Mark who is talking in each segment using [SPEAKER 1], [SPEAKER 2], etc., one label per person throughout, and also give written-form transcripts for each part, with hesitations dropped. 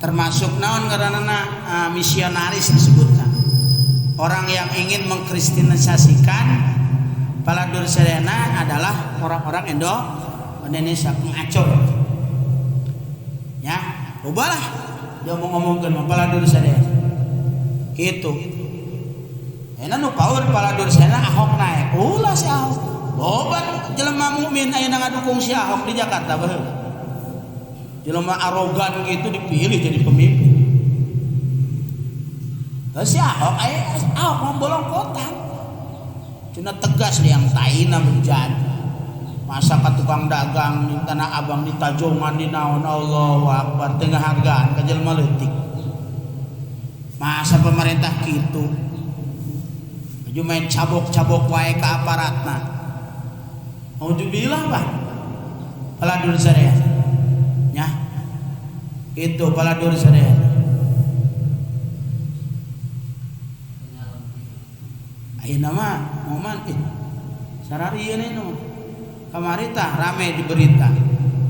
[SPEAKER 1] Termasuk naon ngaranna misionaris disebutna. Orang yang ingin mengkristenisasikan paladur sadayana adalah orang-orang Indonesia pengacau. Ya, ubahlah dia mau ngomongkeun mah paladur sadayana. Kitu. Ayeuna nu paur paladur sadayana Ahok naik. Ulah si Ahok. Loba jelema mukmin ayeuna ngadukung si Ahok di Jakarta baheula. Jelema arogan gitu dipilih jadi pemimpin. Terus si Ahok, aya Ahok mah bolong kota. Cenah tegas liang taina menjadi. Masa ka tukang dagang di Tanah Abang di Tajongan di naon Allahu Akbar teu ngahargaan ka jelema leutik. Masa pemerintah kitu. Maju main cabok-cabok wae ka aparatna. Auzubillah bah. Paladur sadaya. Ya. Itu paladur sadaya. Ayeuna mah momen sararieun nu kamari tah rame di berita.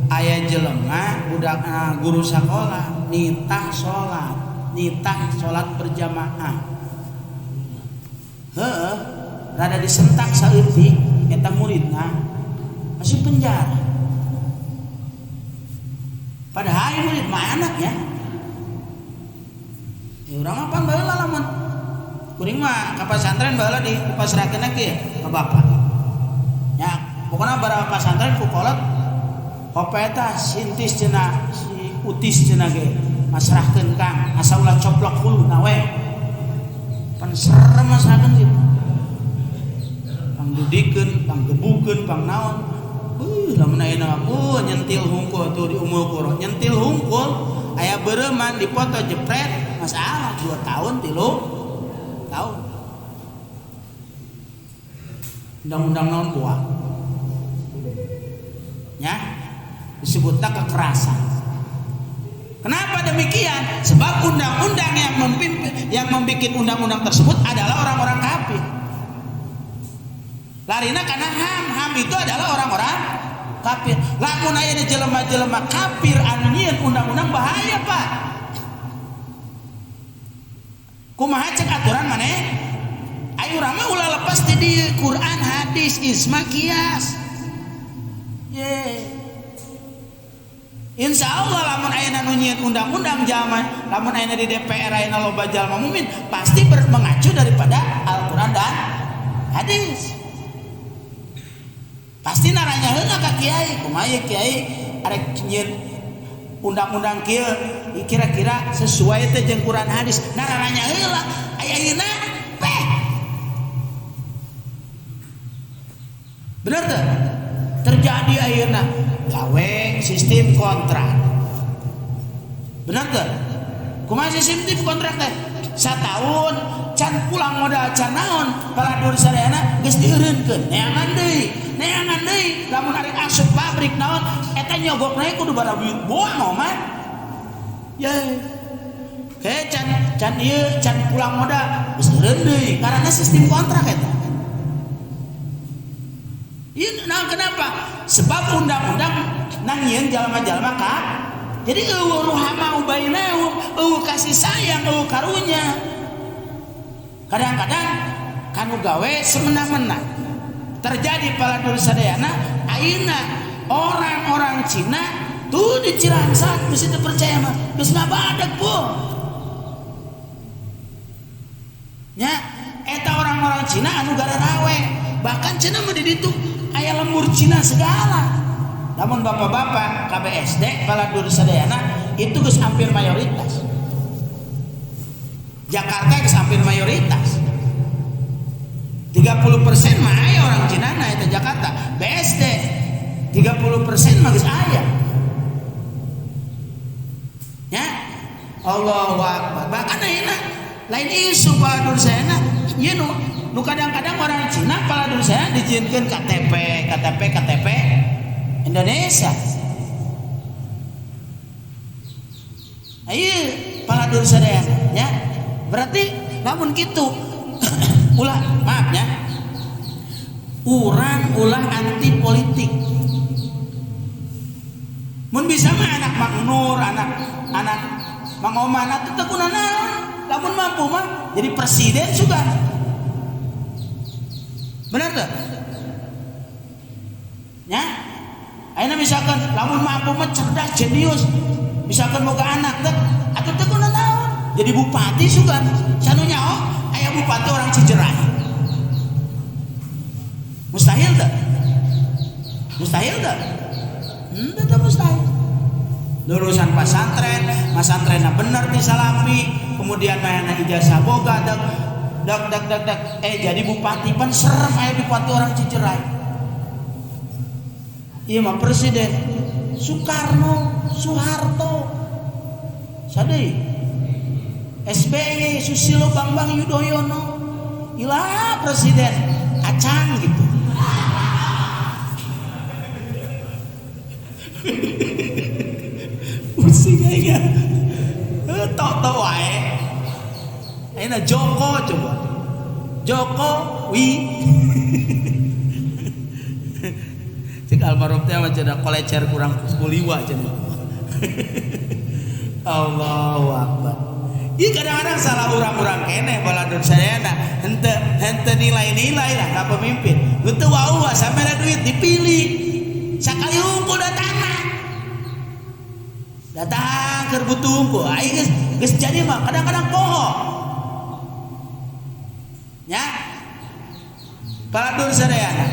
[SPEAKER 1] Aya jelema budak guru sakola nitah salat berjamaah. Heeh, rada disentak saeutik eta muridna masih penjara. Padahal murid mah anak ya. Ya urang mah pan baheula lamun kuring mah ka pasantren baheula di pasrahkeun ge ka bapak. Ya, pokona bara pasantren ku kolot hopeta sintis cenah si utis cenah ge masrahkeun Kang asa ulah coplok huluna we. Pan serem masrahkeun kitu. Pangdudikeun, panggebukeun, pang naon. Lamun ayeuna mah nyentil hungkul tuh di Ummul Qura, nyentil hungkul aya beureman dipoto jepret masalah 2 tahun 3 tahun. Undang-undang naon buah. Ya, disebutnya kekerasan. Kenapa demikian? Sebab undang-undang yang memimpin, yang membikin undang-undang tersebut adalah orang-orang kafir. Larina karena HAM itu adalah orang-orang kafir. Lamun aya di jelema-jelema kafir anu nyieun undang-undang bahaya, Pak. Kumaha cek aturan maneh? Ayo urang mah ulah lepas ti dieu Quran, hadis, ijma, kias. Ye. Insya Allah lamun ayeuna nu nyieun undang-undang jalma, lamun ayeuna di DPR ayeuna loba jalma mukmin pasti mengacu daripada Al-Qur'an dan hadis. Pasti naranya heula ka kiai, kumaha ye kiai arek nyieun undang-undang kieu kira-kira sesuai teh jeung Quran hadis. Naranya heula aya ayeuna peh. Bener teh? Terjadi ayeuna gawe sistem kontrak. Bener teh? Kumaha sistem kontrak teh? Satahun can pulang modal can naon paladur sadayana geus dieureunkeun neangan deui. Neangan deui lamun arek asup pabrik naon eta nyogokna kudu barabuit boa mah. Ye. Ke can ieu can pulang modal geus eureun deui karena sistem kontrak eta. Ieu nah kenapa? Sebab undang-undang nangieun jalma-jalma ka. Jadi eueuh ruhama ubainahum, eueuh kasih sayang, eueuh karunya. Kadang-kadang kanu gawe semena-mena. Terjadi paladur sadayana ayeuna orang-orang Cina tuh di Cirangsak mesti teu percaya mah geus ngabadag po. Nya eta orang-orang Cina anu gararawe, bahkan Cina mah di ditu aya lembur Cina segala. Namun bapak-bapak KBSD paladur sadayana itu geus hampir mayoritas. Jakarta geus hampir mayoritas. 30% mah aya orang Cina na eta Jakarta. BSD 30% mah geus aya. Ya. Allahu Akbar. Bahkan ayeuna lain isu paladur sadayana ieu nu kadang-kadang orang Cina paladur sadayana dijieunkeun KTP, KTP, KTP Indonesia. Ayo paladur sadayana ya. Berarti lamun kitu ulah maaf ya. Urang ulah anti politik. Mun bisa mah anak Maknur, anak Mang Oman atuh teu kunanaon. Lamun mampu mah jadi presiden juga. Benar teu? Ya? Ayeuna misalkan lamun mampu mah cerdas jenius, misalkan boga anak teh atuh teu kunanaon. Jadi bupati sugan. Sanu nyaho aya bupati orang Cijerah. Mustahil teu? Mustahil teu? Henteu mustahil. Lulusan pesantren, pesantrenna bener ti salafi, kemudian mayana ijazah boga dek dek dek dek dek jadi bupati pan serem aya bupati orang Cicerai. Ieu mah presiden Soekarno, Soeharto, sadeuy SBY, Susilo Bambang Yudhoyono, ilah presiden acang gitu. Pusing aja. Tok-tok wae. Ayeuna Joko coba. Joko wi. Cek almarhum teh mah cenah kolecer kurang kuliwa cenah. Allahu akbar. Ieu kadang-kadang salah urang-urang keneh baladun sadayana henteu nilai-nilai lah ka pemimpin. Nu teu wau sampe duit dipilih. Sakali unggul datangna. Datang keur butuh unggul. Aing geus jadi mah kadang-kadang poho. Nya. Baladun sadayana.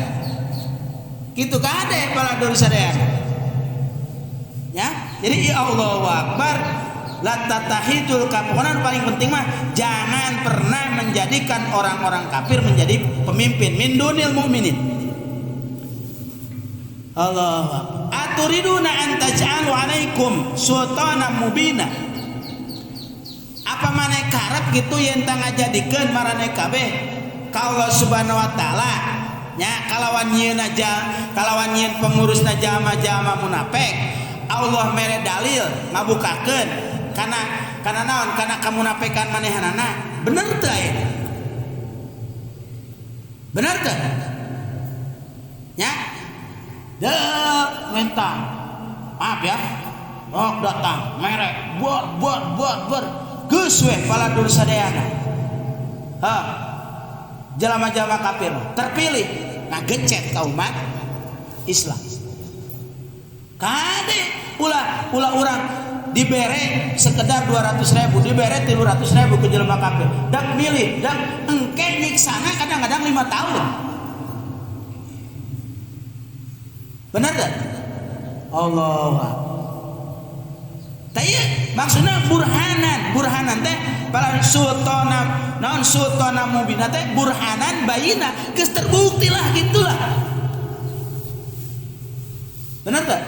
[SPEAKER 1] Kitu kade baladun sadayana. Ya. Jadi ya Allahu akbar. La tatahidul kafir. Paling penting mah jangan pernah menjadikan orang-orang kafir menjadi pemimpin min dunil mukminin. Allahu akbar. Aturiduna an taj'alu alaikum sultanan mubina. Apa maneh karep gitu yen tah ngajadikeun maraneh kabeh ka Allah Subhanahu wa taala nya kalawan nyieun aja kalawan nyieun pengurusna jalma-jalma munafik. Allah mere dalil ngabukakeun kana naon kana kamunafikan manehanana. Bener teu aya? Bener teu? Nya dek minta maaf ya rok datang merek buat buat buat ber geus weh paladur sadayana. Ha jalma-jalma kafir terpilih ngagecet ka umat Islam. Kade ulah ulah urang dibere sekedar 200.000 dibere 300.000 ke jelema kafir dak milih dak engke nyiksana kadang-kadang 5 tahun. Benar tak? Allah. Tapi maksudnya burhanan, burhanan teh para sultana, non sultana mubina teh burhanan bayina, geus terbukti lah gitulah. Benar tak?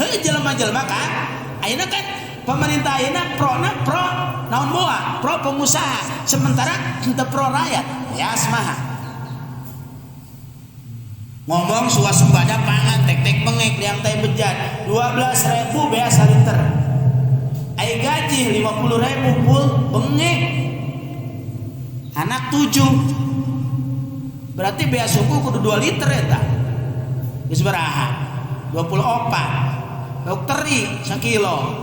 [SPEAKER 1] Heuh jelema-jelema kan, ayeuna kan pemerintah ayeuna prona pro naon boa, pro pengusaha, sementara henteu pro rakyat. Ya semaha. Ngomong swasembada pangan tek-tek bengek liang tai bejat 12.000 bea saliter. Ai gaji 50.000 full bengek. Anak 7. Berarti bea suku kudu 2 liter eta. Geus baraha? 24. Lauk teri sakilo.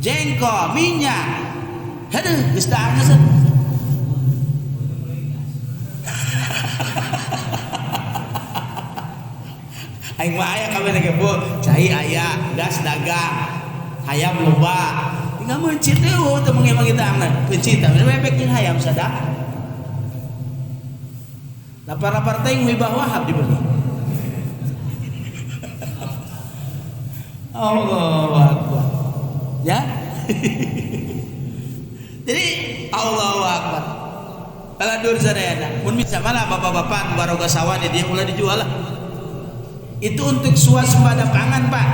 [SPEAKER 1] Jengkol, minyak. Haduh, geus tah geus. Aing mah aya kabeh ge bu, cai aya, gas dagang, hayam loba. Tinggal meuncit teh eueuh teu mengemang kita angna. Keuncit teh bebek jeung hayam sadak. Lapar-lapar teh Wibah Wahab dibeli. Allahu akbar. Ya. Jadi Allahu akbar. Baladur sadayana. Mun bisa malah bapak-bapak baroga sawah dia ulah dijual lah. Itu untuk swasembada pangan, Pak.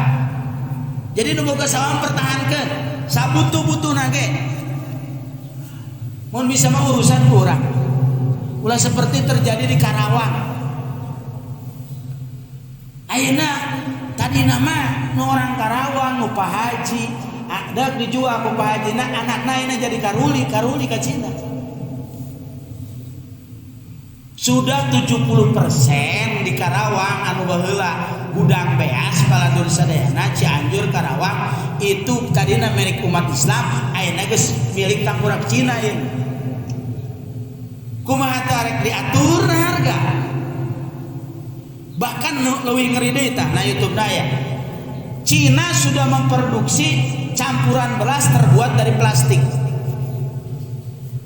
[SPEAKER 1] Jadi nu boga sawah pertahankeun, sabutuh-butuhna ge. Mun bisa mah urusan ku urang. Ulah seperti terjadi di Karawang. Ayeuna tadi nama nu orang Karawang nu Pak Haji, dak dijual ku Pak Haji, na anakna ayeuna jadi karuli, karuli ka Cina. Sudah 70% di Karawang anu baheula Gudang beas paladur sadayana Cianjur Karawang itu tadina milik umat Islam, ayeuna geus milik tangkurak Cina ieu. Kumaha teh arek diatur harga? Bahkan leuwih ngeri deui tah na YouTube daya. Cina sudah memproduksi campuran beras terbuat dari plastik.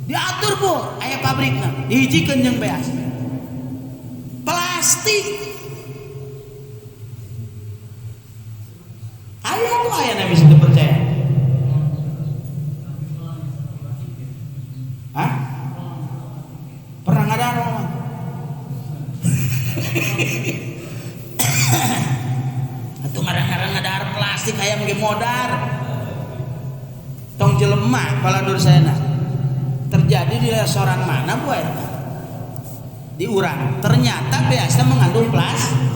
[SPEAKER 1] Diatur bu, aya pabrikna, dihijikeun jeung beas. Plastik. Aya tuh aya na bisa dipercaya. Hah? Pernah ngadaan mah? Atuh ngarang-ngarang ngadahar plastik hayam ge modar. Tong jelema paladur saena. Terjadi di restoran mana bu eta? Di urang. Ternyata biasa mengandung plastik.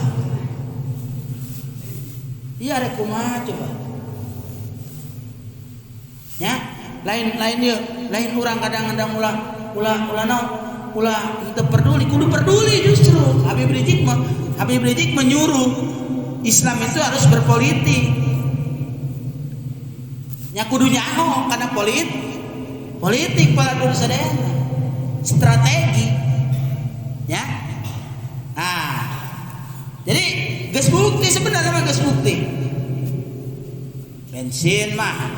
[SPEAKER 1] Iya rek kumaha coba. Ya, lain-lain ieu, lain urang kadang-kadang ulah ulah ulah naon? Ulah teu peduli, kudu peduli justru. Habib Rizieq menyuruh Islam itu harus berpolitik. Nya kudu nyaho kana politik paladur sadayana. Strategi. Ya. Ah. Jadi geus bukti sebenarnya mah geus bukti. Bensin mahal.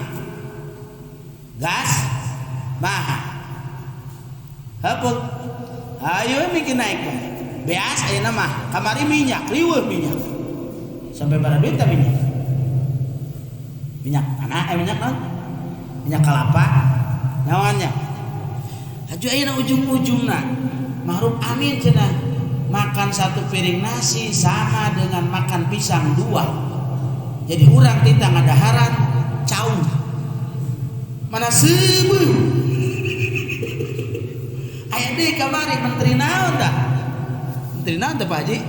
[SPEAKER 1] Gas mahal. Heupeul. Ayo mikir naik mah. Beas ayeuna mah kamari minyak, riweuh minyak. Sampai bara duit teh minyak. Minyak tanah, minyak naon? Minyak kelapa. Naonnya? Aju ayeuna ujung-ujungna Ma'ruf Amin cenah. Makan satu piring nasi sama dengan makan pisang dua. Jadi urang tita ngadaharan cau. Mana seubeung. Aya deui kamari menteri naon tah? Menteri naon tah Pak Haji?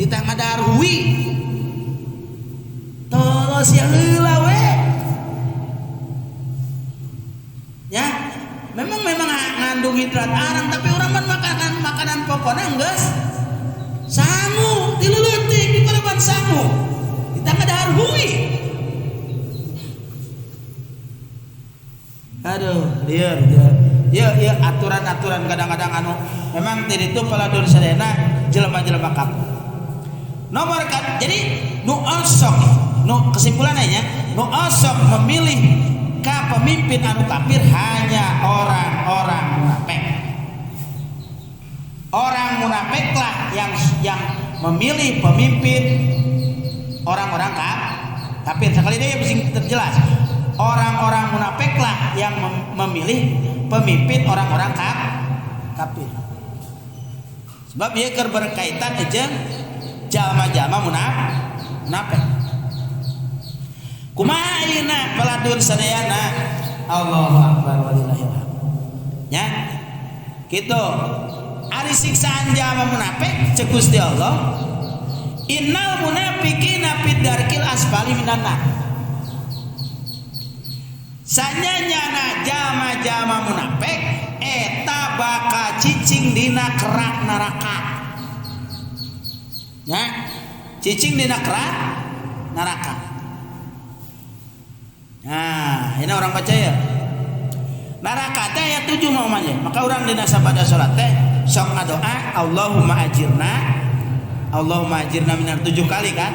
[SPEAKER 1] Tita ngadahar hui. Tolos ya heula we. Ya, memang ngandung hidrat arang tapi urang mah makanan pokokna geus sangu tilu leutik di paleban sangu. Kita ngadahar hui. Aduh, lieur lieur. Ya, ya aturan-aturan kadang-kadang anu memang tadi itu paladur sadayana jelema-jelema kafir. Nomor kan, jadi nu osok, nu kesimpulannya nu osok memilih ka pemimpin anu kafir hanya orang-orang munafik. Orang munafiklah yang memilih pemimpin orang-orang kafir. Sekali deui bisa terjelas. Orang-orang munafiklah yang memilih pemimpin orang-orang kafir. Sebab ieu keur berkaitan jeung jalma-jalma munafik. Kumaha ayeuna paladur sadayana? Allahu akbar walillahil hamd. Nya. Kitu. Ari siksaan jalma munafik ceuk Gusti Allah, innal munafiqina fid darkil asfali minan nar. Sanyanyana jalma-jalma munafik eta bakal cicing dina kerak neraka. Ya, cicing dina kerak neraka. Nah, ini orang baca ya. Neraka teh ayat 7 mamanya. Maka orang dina sabada salat teh sok ngadoa Allahumma ajirna, Allahumma ajirna minar 7 kali kan?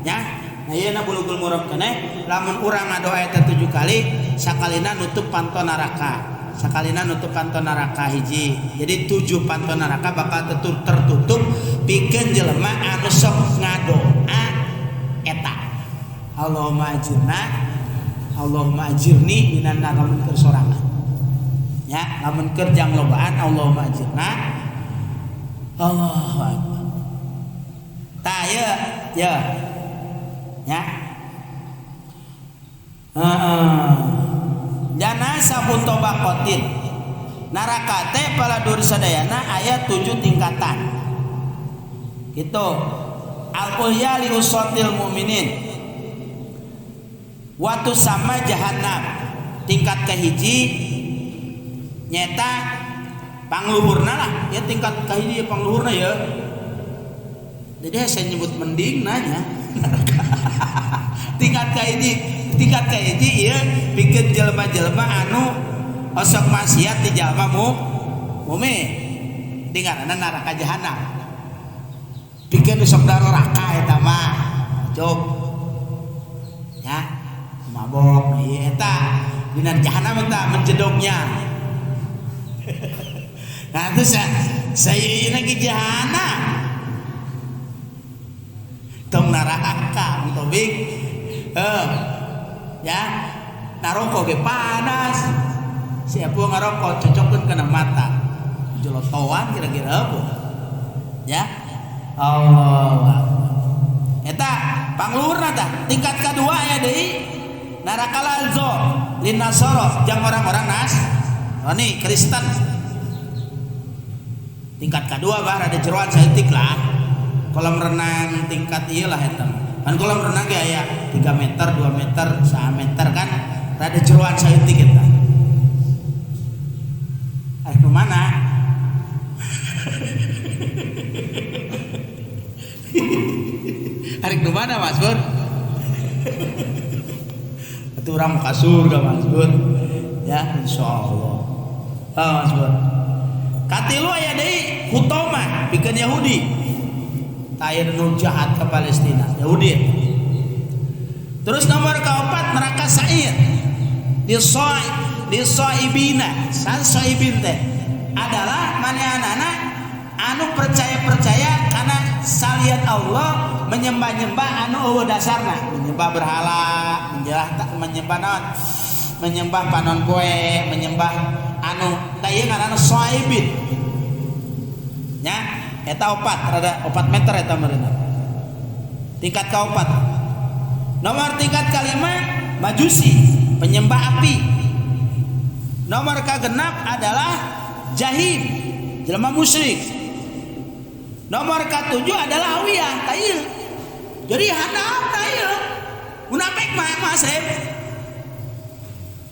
[SPEAKER 1] Ya. Nah, ieu na Bulughul Maram keneh lamun urang ngadoa eta 7 kali sakalina nutup panto neraka. Sakalina nutup panto neraka hiji. Jadi 7 panto neraka bakal tertutup pikeun jelema anu sok ngadoa eta. Allahumma ajirna, Allahumma ajirni minan nar lamun keur sorangan. Ya, lamun keur jang lobaan Allahumma ajirna. Allahu akbar. Tah ieu, ya. Ya. Heeh. Jana sabun tobakotin. Neraka teh paladur sadayana aya 7 tingkatan. Gitu. Al-ulya li usatil mu'minin. Watu sama jahannam. Tingkat kahiji nyeta pangluhurna lah, ya tingkat kahiji ya pangluhurna ya. Jadi saya nyebut mending nanya. Tingkat kahiji ieu pikeun jelema-jelema anu osok maksiat di jalma mukmin. Dingaranna neraka jahanam. Pikeun sok daroraka eta mah. Cuk. Ya, mabok ieu eta dina jahanam eta menjedognya. Nah, itu saya ieu ge jahanam. Tong neraka tobing. Ya, naroko ge panas. Siapa ngarokok cocokkeun kana mata. Jolotoan kira-kira apa? Ya. Allah. Eta pangluhurna tah tingkat kedua aya deui neraka lazo lin nasara jang orang-orang Nasrani Kristen. Tingkat kedua bah rada jeroan saeutik lah. Kolam renang tingkat ieu lah eta. Kan kolam renang ge aya 3 meter, 2 meter, 1 meter kan rada jeroan saeutik eta. Arek nu mana? Arek nu mana Mas Bur? Atuh urang ka surga Mas Bur. Ya insyaallah. Ah Mas Bur. Katilu aya deui Hutoma pikeun Yahudi. Tayar nu jahat ke Palestina, Yahudi. Terus nomor keempat neraka sa'ir. Disoibina, san soibin teh adalah manehanana anu percaya-percaya karena salian Allah, menyembah-nyembah anu eueuh dasarna, menyembah berhala, menyembah naon, menyembah panon poe, menyembah anu tah ieu ngaranna soibin. Nya eta opat rada 4 meter eta meureunna. Tingkat kaopat. Nomor tingkat kalima majusi, penyembah api. Nomor kagenap adalah jahim, jelema musyrik. Nomor katujuh adalah hawiyah, tah ieu. Jadi handapna ieu. Munafik mah masep.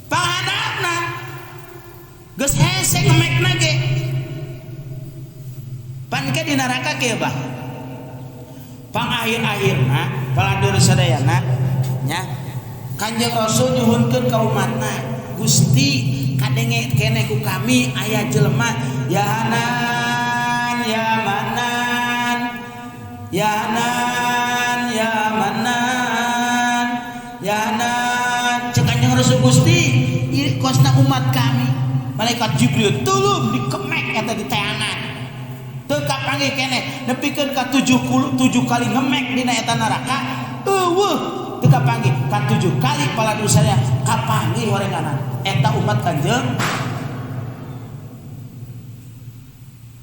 [SPEAKER 1] Panghandapna geus hese ngemekna ge. Pan ke di neraka kieu bah. Pang akhir-akhirna paladur sadayana nya Kanjeng Rasul nyuhunkeun ka umatna, Gusti kadenge kene ku kami aya jelema ya Hanan ya Manan ya Hanan ya Manan ya Hanan. Cek Kanjeng Rasul Gusti ieu kosna umat kami. Malaikat Jibril tulung dikemek eta di teangan. Teu kapanggih keneh nepikeun ka 77 kali ngemek dina eta neraka eueuh teu kapanggih ka 7 kali paladusana kapanggih horenganan eta umat Kanjeng.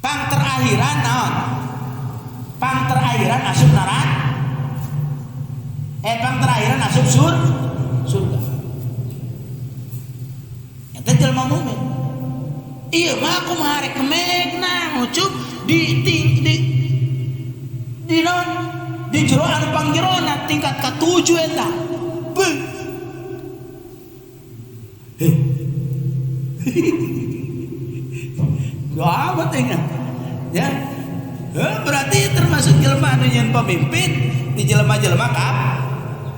[SPEAKER 1] Pang terakhiran naon? Pang terakhiran asup neraka. Pang terakhiran asup surga. Eta jelema mukmin. Ieu mah kumaha rek kemekna ngucup di di non di jero anu pangjerona tingkat ka-7 eta. Beuh. Heh. Doa amat ingat. Ya. Berarti termasuk jelema anu nyeun pemimpin di jelema-jelema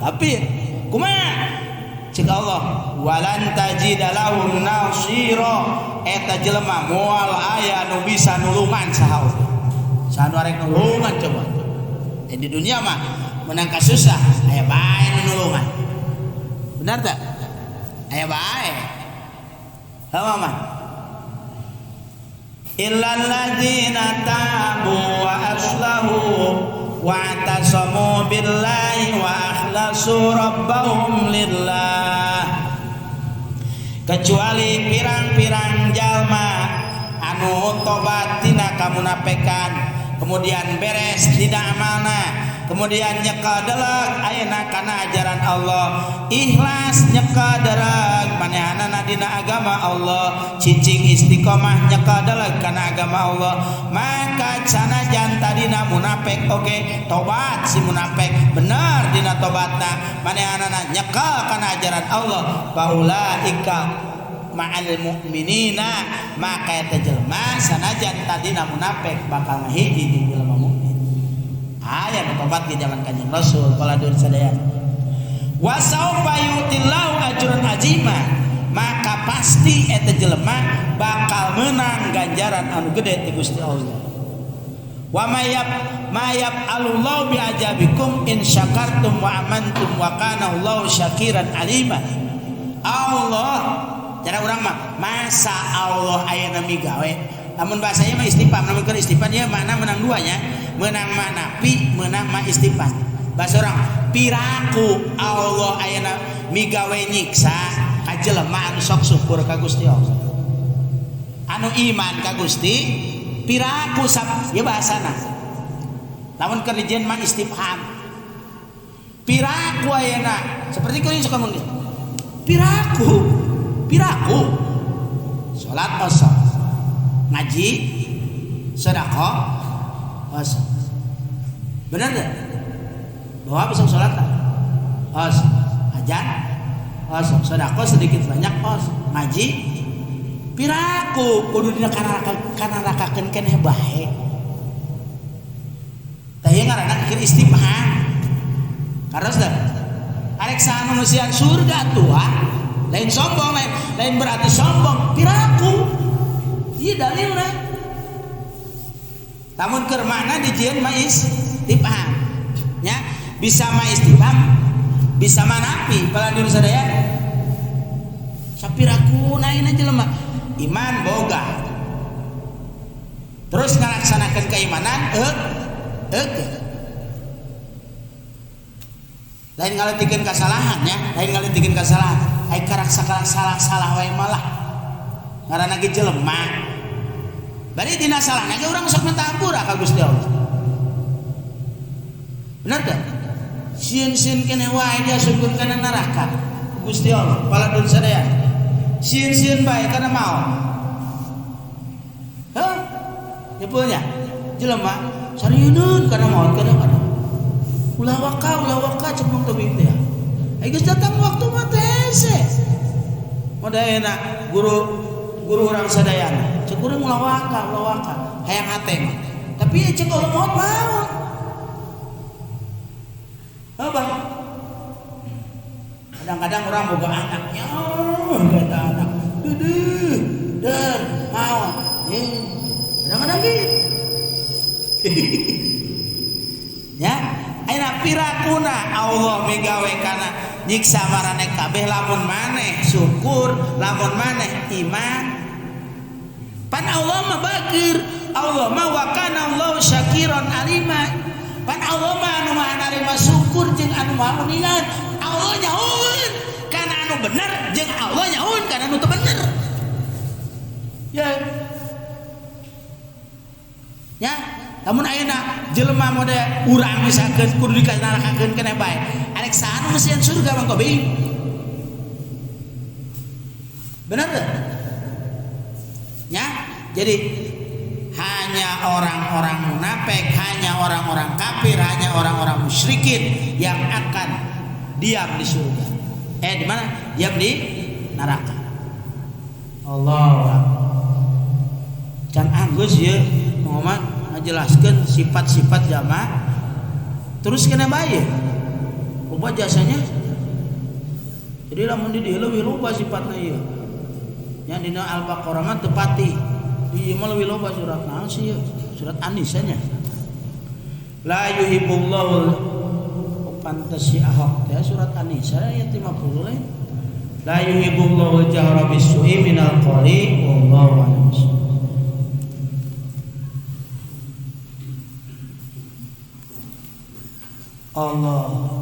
[SPEAKER 1] kafir. Kumaha? Cek Allah, walan tajida lahum nasira. Eta jelema moal aya nu bisa nulungan saha Allah. Saha nu arek nulungan coba. Di dunia mah menang kasusah aya bae nu nulungan. Benar tak? Aya bae. Ha mama. Illal ladzina tabu wa aslahu wa atasamu billahi wa akhlasu rabbahum lillah. Kecuali pirang-pirang jalma anu tobat tina kamunafikan, kemudian beres dina amalna, kemudian nyeka deleg ayeuna kana ajaran Allah, ikhlas nyeka deleg manehanana dina agama Allah, cicing istiqomah nyeka deleg kana agama Allah, maka sanajan tadina munafik oge tobat si munafik bener dina tobatna manehanana nyeka kana ajaran Allah, faulaika ma'al mu'minina, maka eta jelema sanajan tadina munafik bakal ngahiji jeung jelema mukmin. Aya nu tobat di zaman Kanjeng Rasul kala dur sadaya. Wa saufa yu'tillahu ajran azima, maka pasti eta jelema bakal menang ganjaran anu gede ti Gusti Allah. Wa mayab alullahu bi ajabikum in syakartum wa amantum wa kana Allahu syakiran alima. Allah cara urang mah masa Allah ayeuna migawe. Lamun bahasanya mah istifham, lamun keur istifham ieu makna menang dua nya, menang makna pi, menang ma istifham. Bahasa urang piraku Allah ayeuna migawe nyiksa ka jelema anu sok syukur ka Gusti Allah. Anu iman ka Gusti piraku sap ieu bahasana. Lamun keur dijieun mah istifham. Piraku ayeuna seperti kuring suka mung piraku, piraku salat osok, ngaji, sedekah osok. Bener teu? Bawa besok salat lah. Osok, ajan osok, sedekah sedikit banyak osok, ngaji piraku kudu dina kanarakakeun keneh bae. Tah ieu ngaranna keur istifham. Karena teh arek saha nu ngeusian surga tua, lain sombong, lain berarti sombong, piraku. Ieu dalilna. Lamun keur makna dijieun mah istifham. Nya, bisa mah istifham, bisa mah nafi, pala diri sadaya. Sapiraku naina jelema iman boga. Terus ngalaksanakeun keimanan eueuh. Lain ngaletikeun kasalahan nya, lain ngaletikeun kasalahan. Ai karak salah-salah wae malah. Ngaranna ge jelema. Bari dina salahna ge urang sok minta ampura ka Gusti Allah. Bener teu? Sieun-sieun keneh wae diasupkeun kana neraka. Gusti Allah, pala dun sadaya. Sieun-sieun bae kana maot. Heuh? Nyepulnya jelema sarieun kana maot kadang-kadang. Ulah waka cek mong tebing teh. Ai geus datang waktu mah teh hese. Moda enak guru urang sadayana. Cek urang ulah waka hayang hate mah. Tapi ya cek Allah maot maot. Heuh. Kadang-kadang orang boga anaknya, kata anak, deudeuh, der, maot. Ye. Kadang-kadang gitu. Ya, ayeuna pirakuna Allah migawe kana nyiksa maraneh kabeh lamun maneh syukur, lamun maneh iman. Pan Allah mah bageur, Allah mah wa kana Allahu syakiran alima. Pan Allah mah anu maha narima syukur jeung anu maha uningan. Allah nyaun kana anu bener jeung Allah nyaun kana anu teu bener. Ya. Ya, lamun ayeuna jelema mode urang misalkeun kudu dikanarakakeun keneh bae. Arek saha nu ngeusian surga Bang Kobi? Bener teu? Ya, jadi hanya orang-orang munafik, hanya orang-orang kafir, hanya orang-orang musyrikin yang akan diam di surga. Di mana? Diam di neraka. Allah. Can anggeus ieu Muhammad ngajelaskeun sifat-sifat jamaah terus kena bae. Loba jasanya. Jadi lamun di dieu leuwih loba sifatna ieu. Nya dina Al-Baqarah mah teu pati. Ieu mah leuwih loba surat naon sih ieu? Surat An-Nisa nya. La yuhibbullahu pantes si Ahok teh surat An-Nisa ayat 50 lain. La yuhibbullahu al-jahra bis-su'i minal qawli wallahu a'lam. Allah.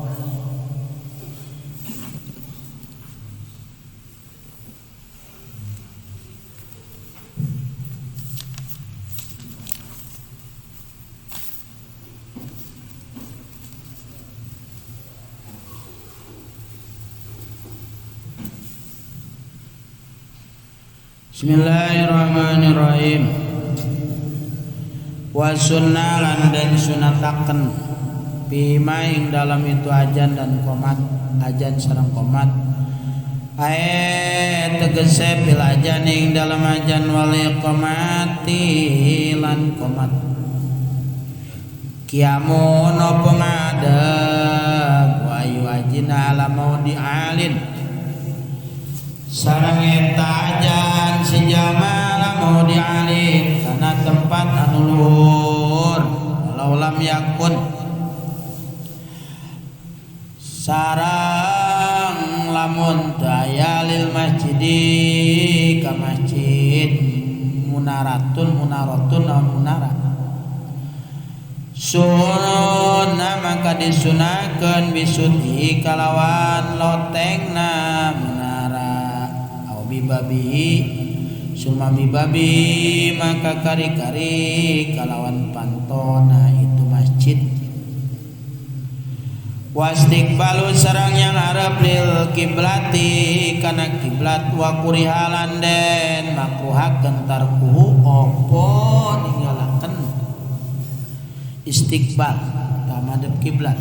[SPEAKER 1] Bismillahirrahmanirrahim. Wa sunnah lan den sunataken bima ing dalam itu ajan dan komat, ajan sareng komat. Ae tegese bil ajan ing dalam ajan wal iqamati lan komat. Kiamun apa ngadeg wa yuajina ala maudi alin sareng eta ajan si jalma ala maudi alin kana tempat anu luhur walau lam yakun sareng lamun teu aya lil masjidi ka masjid munaratun munaratun naon munara sunnah maka disunahkeun bisuti kalawan lotengna munara au bibabihi summa bibabi maka kari-kari kalawan pantona itu masjid wastiqbalu sareng yang harap lil kiblati kana kiblat wa kurihalan den makruhakeun tarkuhu opo ninggalakeun istiqbal tamadep kiblat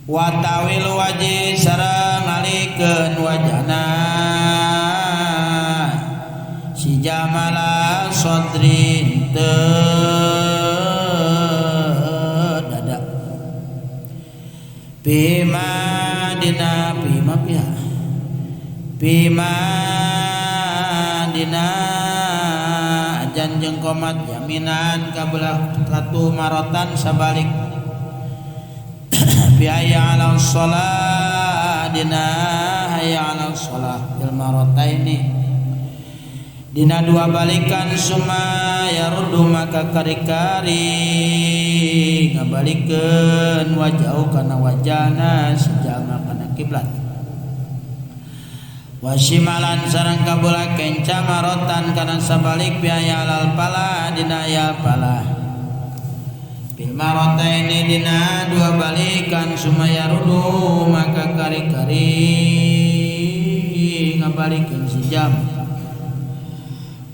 [SPEAKER 1] wa tawil wajhi sareng ngalikeun wajahna si jamala sadrin dada bima dina bima pihak bima dina ajan jeung komat jaminan kabelah katu marotan sabalik bi hayya 'alal shalah dina hayya 'alal shalah fil marotaini dina dua balikan summa yaruddu maka kari-kari ngabalikeun wajau kana wajahna sejama kana kiblat wasimalan sareng kabelah kenca marotan kana sabalik biaya alal pala dina ya pala bil marotaini dina dua balikan summa yaruddu maka kari-kari ngabalikeun sejam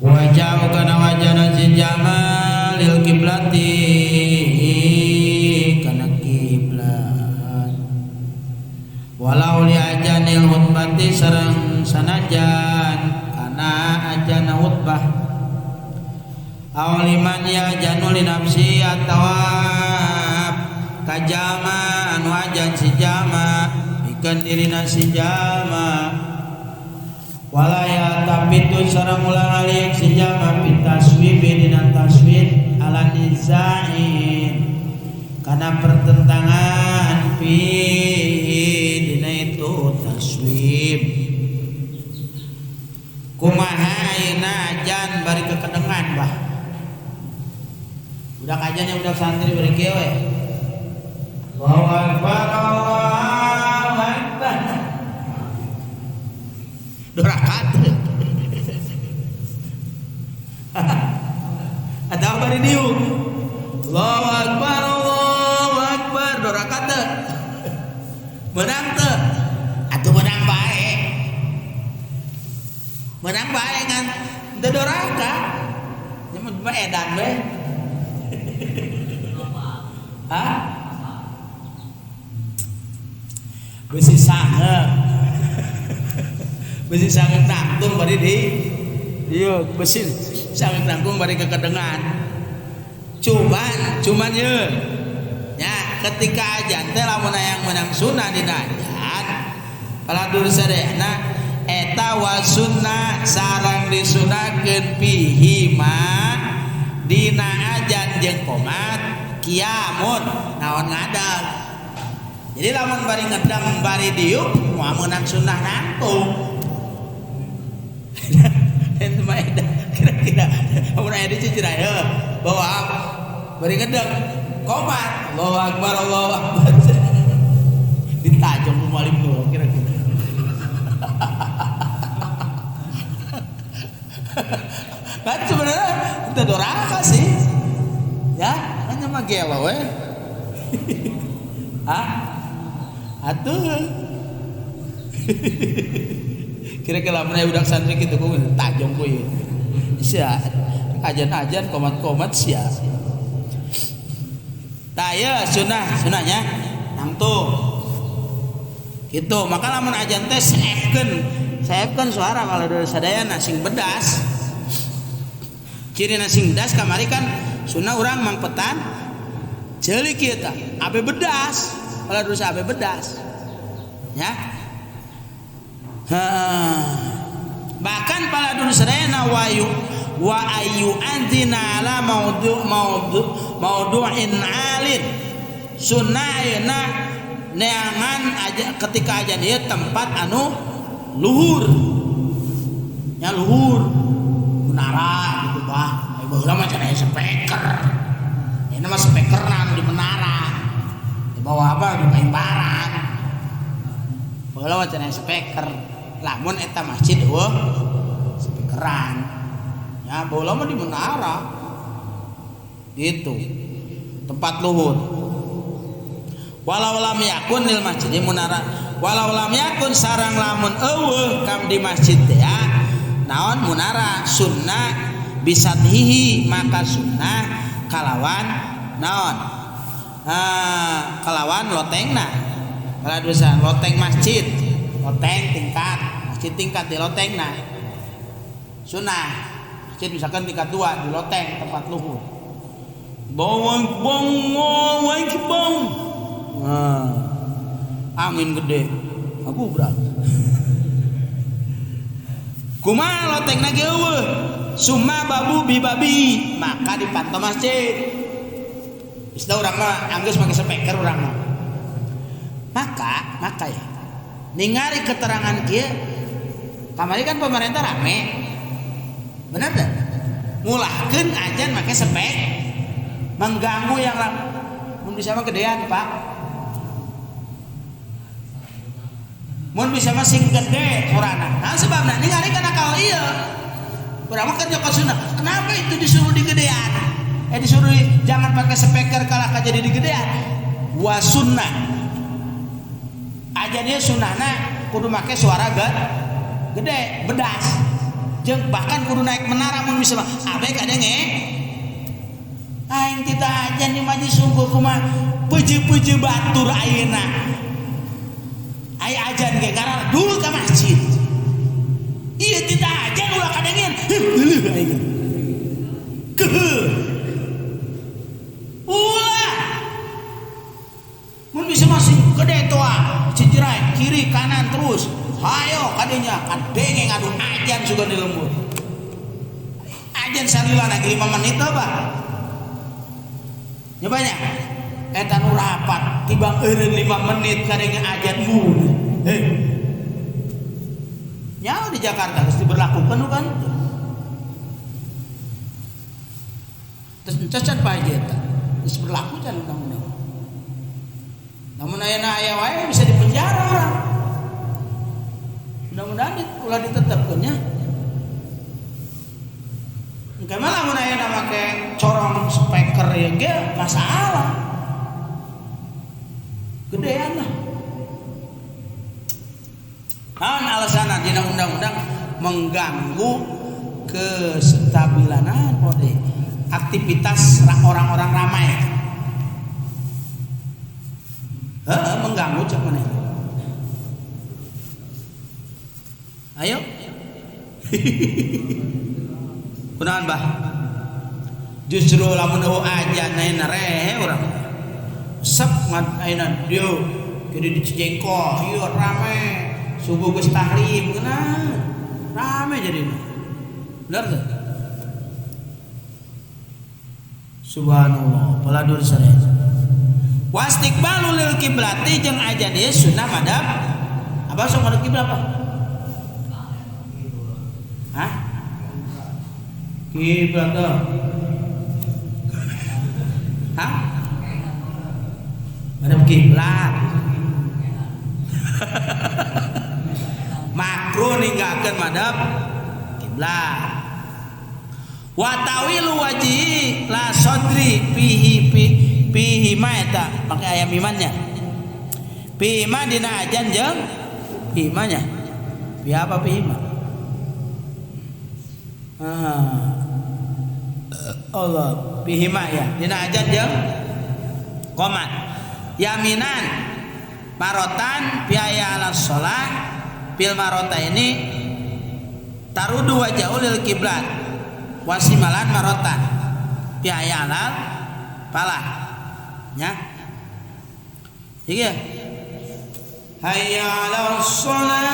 [SPEAKER 1] wajah kana wajahna si jama lil kiblati kana kiblat walau li ajanil khutbati sareng sanajan kana ajana khutbah aw liman yajanu li nafsi atawa kajama anu ajan si jama pikeun dirina si jama wala ya tapitu sareng ulang alik si jama pitaswibi dina taswib ala nizain kana pertentangan fi dina itu taswib kumaha ayeuna ajan bari kekedengan bah budak ajan yang budak santri bari kieu we Allahu akbar Allahu akbar dua rakaat atau bari diuk Allahu akbar Allahu akbar dua rakaat teu menang teu atuh menang bae ngan teu dua rakaat nya mah edan we hah besi sangeuk besi sangeuk nangtung bari di ieu besi sangeuk nangtung bari kekedengan cuman ye nya ketika ajan teh lamun hayang menang sunnah dina ajan paladur sadayana eta wa sunnah sareng disunahkeun fihi ma dina ajan jeung qomat kiamun naon ngadeg. Jadi lamun bari ngedang bari diuk moal meunang sunnah nangtung. Ente mah edan kira-kira lamun aya di cicira heuh bawa bari ngedang qomat Allahu akbar Allahu akbar ditajong ku malim kira-kira. Kan sebenarnya itu doraka sih ya hanya mah gelo we. Hah? Atuh. Kira-kira lamun aya budak santri kitu ku tajong ku ieu. Sia ajan-ajan komat-komat sia. Tah ieu sunah, sunahnya nangtung. Gitu, maka lamun ajan teh seepkeun suara kalau dari sadayana sing bedas. Ciri sing bedas kamari kan sunah urang mangpetan Ceuli kieu tah, abe bedas, kalau dosa abe bedas. Ya. Ha. Bahkan paladun sadayana wayu wa ayu anzina ala maudu maudu maudu'in alin. Sunnah ayeuna neangan aja ketika ajan ieu tempat anu luhur. Nya luhur. Menara gitu bah. Baheula mah cenah speaker. Ini mah speakeran di menara. Di bawah apa di paimbaran. Baheula mah cenah speaker. Lamun eta masjid eueuh speakeran. Ya baheula mah di menara. Gitu. Tempat luhur. Walau lam yakun lil masjid munara. Walau lam yakun sarang lamun eueuh kam di masjid teh naon munara sunnah bisathihi maka sunnah kalawan naon kalawan lotengna kaladusan loteng masjid loteng tingkat masjid tingkat di lotengna sunnah masjid misalkan tingkat 2 di loteng tempat luhur bawang bong bawang bong angin gede aku berat kumaha lotengna ge eueuh summa babu bi babi maka dipantau masjid. Istilah urang mah anggeus make speaker urang mah. Maka ya ningali keterangan kieu kamari kan pemerintah rame. Bener teh? Mulahkeun ajan make spek mengganggu yang mun bisa mah gedean, Pak. Mun bisa mah sing gede sorana. Nah sebabna ningali kana kalau ieu urang mah kerja sunnah. Kenapa itu disuruh digedean? Disuruh jangan pakai speaker kalah jadi digedean. Wa sunnah. Ajannya sunnahna kudu make suara gede, bedas. Jeung bahkan kudu naik menara mun bisa mah. Abe kadenge. Aing kita ajan di majlis sungguh kumaha peujeun-peujeun batur ayeuna. Aya ajan ge ngarar dulu ka masjid. Iya kita ajan ulah kadengean. Heuh aing. Keuheuh. Ulah. Mun bisa masih gede toa, cijerai kiri kanan terus. Hayo kadenya kadenge ngadu ajan sugan di lembur. Ajan salila lagi 5 menit apa? Nya banyak. Eta nu rapat tibang eureun 5 menit kadenge ajan mun. Heh. Nyawa di Jakarta harus diberlakukan kan? Terus encan Pak Haji eta. Geus berlaku can undang-undang. Namun ayeuna aya wae bisa dipenjara orang. Mudah-mudahan ulah ditetapkeun nya. Engke mah lamun ayeuna make corong speaker ya ge masalah. Gedean lah. Naon alasanna dina undang-undang mengganggu kestabilan pode aktivitas orang-orang ramai. Heeh, mengganggu cek maneh. Ayo. Kunaon bah? Justru lamun eueuh ajan ayeuna rehe urang. Sep ngan ayeuna dieu jadi di Cijengkol, ieu rame. Subuh geus tahrim geuna. Rame jadina. Bener teu? Subhanallah, paladur sadaya. Wastiqbalu lil kiblati jeung ajan ieu sunnah madhab. Apa sok madhab kiblat apa? Hah? Kiblat tuh. Hah? Madhab kiblat. Makruh ninggalkeun madhab kiblat. Wa tawilu wajhi la sadri fihi fihi ma eta make aya mimannya. Fihi ma dina ajan jeung fihi ma nya. Fihi apa fihi ma? Allah fihi ma ya dina ajan jeung qomat. Yaminan marotan biaya ala sholah fil marota ini tarudu wajahul lil kiblat wasimalan marotan biaya alal falah. Nya. Ieu hayya 'alas shalah.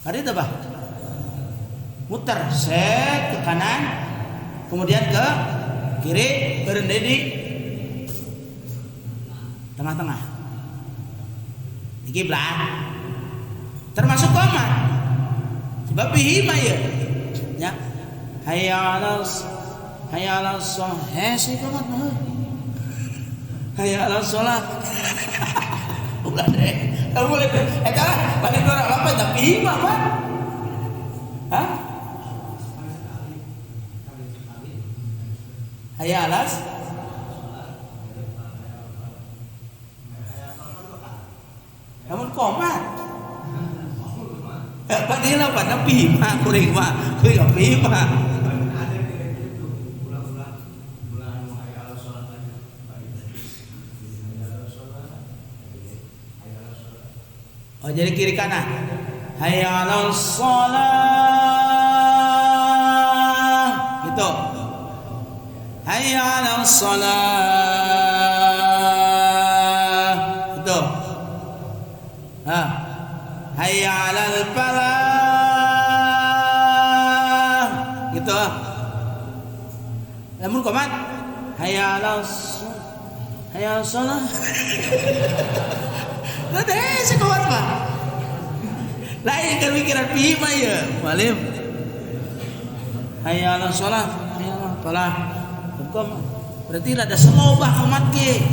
[SPEAKER 1] Kadi teh bah? Muter set ke kanan, kemudian ke kiri, berhenti di tengah-tengah. Di kiblat. Termasuk qomat. Sebab bihi mah ieu. Ya. Hayya 'alas hayya 'alas shalah. Hese qomat mah. Hayya 'alas shalah. Ulah deh. Kamu boleh deh. Eta lah paling orang lapan tapi mah Pak. Hah? Hayya 'alas. Namun qomat. Padahal apa tapi mah kuring mah kuring api mah. Oh jadi kiri kanan. Hayya 'alas shalah. Gitu. Hayya 'alas shalah. Gitu. Ha. Hayya 'alal falah. Gitu. Lamun qomat hayya 'alas hayya 'alas shalah. Teu hese qomat mah. Lain kan mikiran pieu mah ieu, malim. Hayya 'alas shalah, hayya 'alal falah. Hukum berarti rada slow bah qomat ge.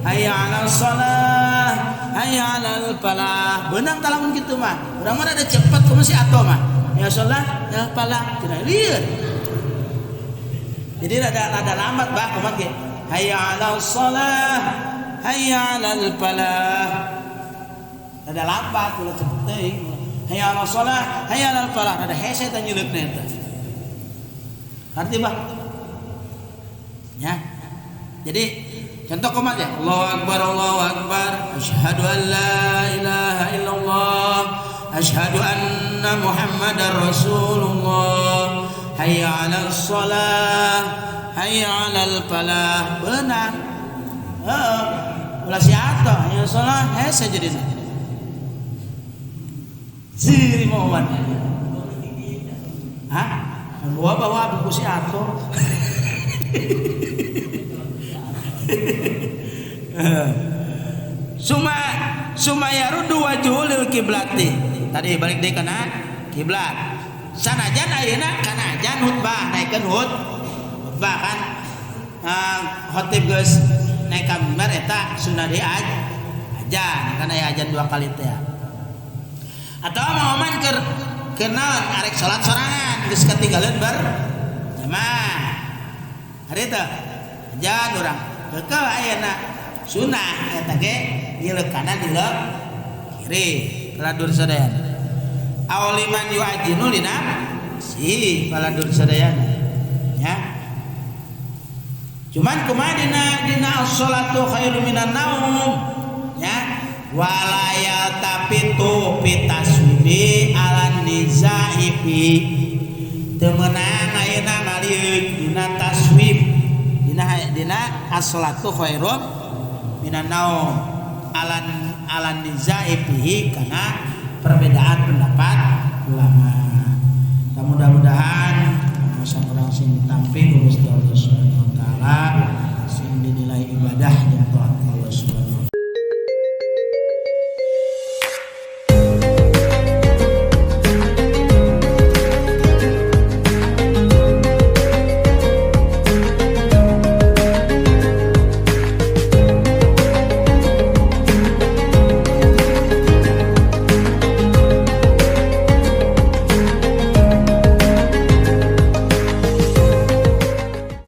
[SPEAKER 1] Hayya 'alas shalah, hayya 'alal falah. Beunang tah lamun kitu mah. Urang mah rada cepet kumaha si ato mah. Ya shalah, ya falah, cenah lieur. Jadi rada lambat bah qomat ge. Hayya 'alas shalah, hayya 'alal falah. Rada lambat ulah cepet teuing. Hayya 'alas shalah, hayya 'alal falah. Rada hese teh nyeuleukna eta. Arti bah? Ya. Jadi contoh qomat ya. Allahu akbar, Allahu akbar. Asyhadu an la ilaha illallah. Asyhadu anna Muhammadar Rasulullah. Hayya 'alas shalah, hayya 'alal falah. Beunang. Heeh. Ulah si ato, hayya shalah hese jadina. Siri Muhammad. Hah? Bawa bawa buku si ato. Suma yaruddu wajhu lil kiblati. Tadi balik deui kana kiblat. Sanajan ayeuna kana ajan khutbah, naikeun khutbah kan. Khotib geus naik ka mimbar eta sunnah deui ajan kana aya ajan dua kali teh. Atau Muhammad keur naon arek salat sorangan geus ketinggalan berjamaah. Hari teh ajan urang kekeh ayeuna sunnah eta ge dileuk kanan dileuk kiri paladur sadayana. Awliman yu'ajinu lina si paladur sadayana. Ya. Cuman kumaha dina as-shalatu khairu minan naum ya. Wala yaltafitu fi taswibi ala nizai fi teu meunang ayeuna ngalieuk dina taswib dina as-shalatu khairum minan naum alan nizai fihi kana perbedaan pendapat ulama. Mudah-mudahan masa urang sing ditampi ku Gusti Allah Subhanahu wa taala.